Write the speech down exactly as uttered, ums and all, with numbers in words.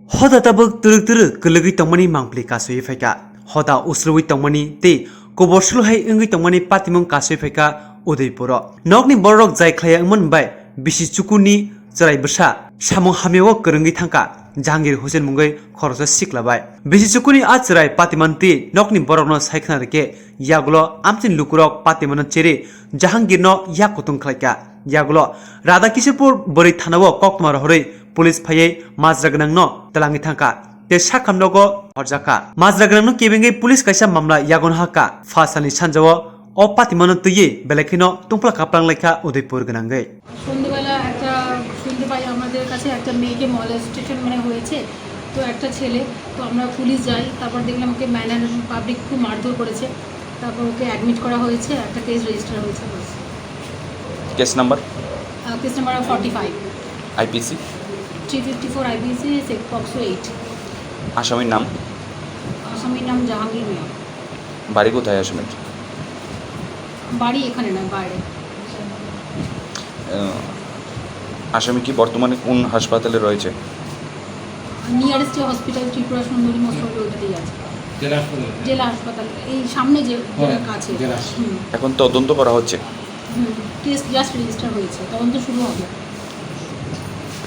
Hoda tabuk twrwk twrwk kwlwgwi tongmani mangpli kasui phaikha. Hoda usrwi tongmani tei kobor suluhai wngwi tongmani patimung kasui phaikha Udaipuro. Nokni bororok jai khlaiya wngmani bai bisi chukuni chwrai bwsa samung hamyao kwrwngwi thangkha Jahangir Hussain mungwi khoroksa sikla bai. Bisi chukuni a chwrai patimanti nokni borokno saikhna rwkhe yagulo amchini lukurok patimano cheri Jahangirno yak kutung khlaikha. Yagulo Radha Kishorpur bwrwi thanao koktwma rohorwi police phaiwi majra gwnangno twlangwi thangkha tei sakhamnogo horjakha. Majra gwnangno kebengwi police kaisa mamla yagon hakha. Pha salni sanjao o patimano twiwi belai kheno tungphla kaplang laikha Udaipur gwnangwi. সন্ধ্যেবেলা একটা শুনতে পাই আমাদের কাছে একটা মেয়েকে মলেস্টেশন মানে হয়েছে। তো একটা ছেলে, তো আমরা পুলিশ যাই, তারপর দেখলাম ওকে ম্যানার পাবলিক খুব মারধর করেছে। তারপর ওকে অ্যাডমিট করা হয়েছে, একটা কেস রেজিস্টার হয়েছে। বাস। Case number? Case number forty five. IPC? Three fifty four IPC, sec POCSO eight. আসামির নাম? আসামির নাম জাহাঙ্গীর মিয়া। বাড়ি কোথায় আসামির? বাড়ি এখানে না, বাইরে। আহ, আসামি কি বর্তমানে কোন হাসপাতালে রয়েছে? নিয়ারেস্ট যে হসপিটাল ত্রিপুরা সুন্দরী মৎস্য হল, ওটাতেই আছে। জেলা হাসপাতালে। জেলা হাসপাতাল, এই সামনে যে হ্যাঁ, কাছে। জেলা হাসপাতাল। হুম। এখন তদন্ত করা হচ্ছে। হুম। কেস জাস্ট রেজিস্টার হয়েছে, তদন্ত শুরু হবে।